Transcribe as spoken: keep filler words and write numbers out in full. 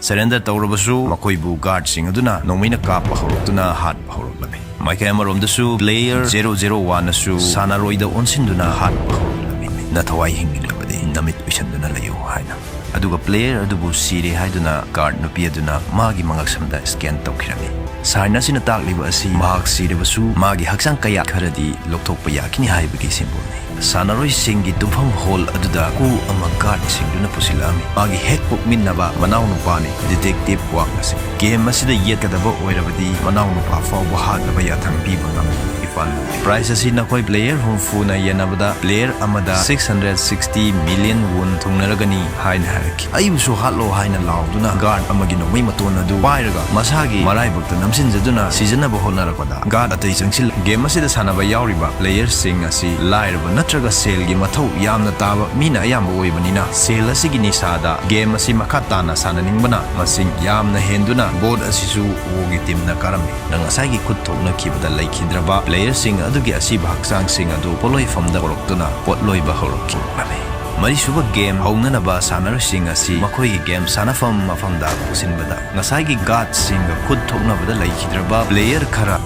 Surrender ꯇꯧꯔꯕꯁꯨ ꯃꯈꯣꯏꯕꯨ guardꯁꯤꯡ ꯑꯗꯨꯅ ꯅꯣꯡꯃꯩꯅ ꯀꯥꯞꯄ ꯍꯧꯔꯛꯇꯨꯅ ꯍꯥꯠꯄ ꯍꯧꯔꯛꯂꯝꯃꯤ꯫ ꯃꯥꯏꯀꯩ ꯑꯃꯔꯣꯝꯗꯁꯨ player zero zero one ꯑꯁꯨ ꯁꯥꯟꯅꯔꯣꯏꯗ ꯑꯣꯟꯁꯤꯟꯗꯨꯅ ꯍꯥꯠꯄ ꯍꯧꯔꯛꯂꯝꯃꯤ꯫ "ꯅꯊꯋꯥꯏ ꯍꯤꯡꯅꯤꯡꯂꯕꯗꯤ ꯅꯃꯤꯠ ꯎꯏꯁꯟꯗꯨꯅ ꯂꯩꯌꯨ" ꯍꯥꯏꯅ꯫ ꯑꯗꯨꯒ player ꯑꯗꯨꯕꯨ ꯁꯤꯔꯦ ꯍꯥꯏꯗꯨꯅ guard ꯅꯨꯄꯤ ꯑꯗꯨꯅ ꯃꯥꯒꯤ ꯃꯉꯛꯁꯝꯗ scan ꯇꯧꯈꯤꯔꯝꯃꯤ꯫ Sign ꯑꯁꯤꯅ ꯇꯥꯛꯂꯤꯕ ꯑꯁꯤ ꯃꯍꯥꯛ ꯁꯤꯔꯕꯁꯨ ꯃꯥꯒꯤ ꯍꯛꯆꯥꯡ ꯀꯌꯥꯠ ꯈꯔꯗꯤ ꯂꯧꯊꯣꯛꯄ ꯌꯥꯈꯤꯅꯤ ꯍꯥꯏꯕꯒꯤ symbolꯅꯤ꯫ ꯁꯥꯟꯅꯔꯣꯏꯁꯤꯡꯒꯤ ꯇꯨꯝꯐꯝ hall ꯑꯗꯨꯗ ꯀꯨ ꯑꯃ guardꯁꯤꯡꯗꯨꯅ ꯄꯨꯁꯤꯜꯂꯛꯑꯝꯃꯤ꯫ ꯃꯥꯒꯤ ꯍꯦꯛ ꯄꯣꯛꯃꯤꯟꯅꯕ ꯃꯅꯥꯎꯅꯨꯄꯥꯅꯤ detective Kwak ꯑꯁꯤ꯫ Game ꯑꯁꯤꯗ ꯌꯦꯠꯀꯗꯕ ꯑꯣꯏꯔꯕꯗꯤ ꯃꯅꯥꯎꯅꯨꯄꯥ ꯐꯥꯎꯕ ꯍꯥꯠꯅꯕ ꯌꯥꯊꯪ ꯄꯤꯕ ꯉꯝꯃꯤ ꯏꯄꯥꯟ꯫ Prize ꯑꯁꯤ ꯅꯈꯣꯏ player ꯍꯨꯝꯐꯨꯅ ꯌꯦꯟꯅꯕꯗ player ꯑꯃꯗ six hundred sixty million won ꯊꯨꯡꯅꯔꯒꯅꯤ ꯍꯥꯏꯅ ꯍꯥꯏꯔꯛꯈꯤ꯫ "ꯑꯩꯕꯨꯁꯨ ꯍꯥꯠꯂꯣ" ꯍꯥꯏꯅ ꯂꯥꯎꯗꯨꯅ guard ꯑꯃꯒꯤ ꯅꯣꯡꯃꯩ ꯃꯇꯣꯟ ꯑꯗꯨ ꯄꯥꯏꯔꯒ ꯃꯁꯥꯒꯤ ꯃꯔꯥꯏꯕꯛꯇ ꯅꯝꯁꯤꯟꯖꯗꯨꯅ ꯁꯤꯖꯤꯟꯅꯕ ꯍꯣꯠꯅꯔꯛꯄꯗ guard ꯑꯇꯩ ꯆꯪꯁꯤꯜꯂꯛꯏ꯫ Game ꯑꯁꯤꯗ ꯁꯥꯟꯅꯕ ꯌꯥꯎꯔꯤꯕ playerꯁꯤꯡ ꯑꯁꯤ ꯂꯥꯏꯔꯕ ꯅꯠꯇ꯭ꯔꯒ ꯁꯦꯜꯒꯤ ꯃꯊꯧ ꯌꯥꯝꯅ ꯇꯥꯕ ꯃꯤꯅ ꯑꯌꯥꯝꯕ ꯑꯣꯏꯕꯅꯤꯅ ꯁꯦꯜ ꯑꯁꯤꯒꯤ ꯅꯤꯁꯥꯗ game ꯑꯁꯤ ꯃꯈꯥ ꯇꯥꯅ ꯁꯥꯟꯅꯅꯤꯡꯕꯅ ꯃꯁꯤꯡ ꯌꯥꯝꯅ ꯍꯦꯟꯗꯨꯅ board ꯑꯁꯤꯁꯨ ꯋꯣꯒꯤ teamꯅ ꯀꯥꯔꯝꯃꯤ꯫ ꯉꯁꯥꯏꯒꯤ ꯈꯨꯠ ꯊꯣꯛꯅꯈꯤꯕꯗ ꯂꯩꯈꯤꯗ꯭ꯔꯕ playerꯁꯤꯡ ꯑꯗꯨꯒꯤ ꯑꯁꯤꯕ ꯍꯛꯆꯥꯡꯁꯤꯡ ꯑꯗꯨ ꯄꯣꯠꯂꯣꯏꯐꯝꯗ ꯄꯨꯔꯛꯇꯨꯅ ꯄꯣꯠ ꯂꯣꯏꯕ ꯍꯧꯔꯛꯈꯤ꯫ ꯃꯔꯤꯁꯨꯕ game ꯍꯧꯅꯅꯕ ꯁꯥꯟꯅꯔꯣꯏꯁꯤꯡ ꯑꯁꯤ ꯃꯈꯣꯏꯒꯤ game ꯁꯥꯟꯅꯐꯝ ꯃꯐꯝꯗ ꯄꯨꯁꯤꯟꯕꯗ ꯉꯁꯥꯏꯒꯤ guardꯁꯤꯡꯒ ꯈꯨꯠ ꯊꯣꯛꯅꯕꯗ ꯂꯩꯈꯤꯗ꯭ꯔꯕ player ꯈꯔ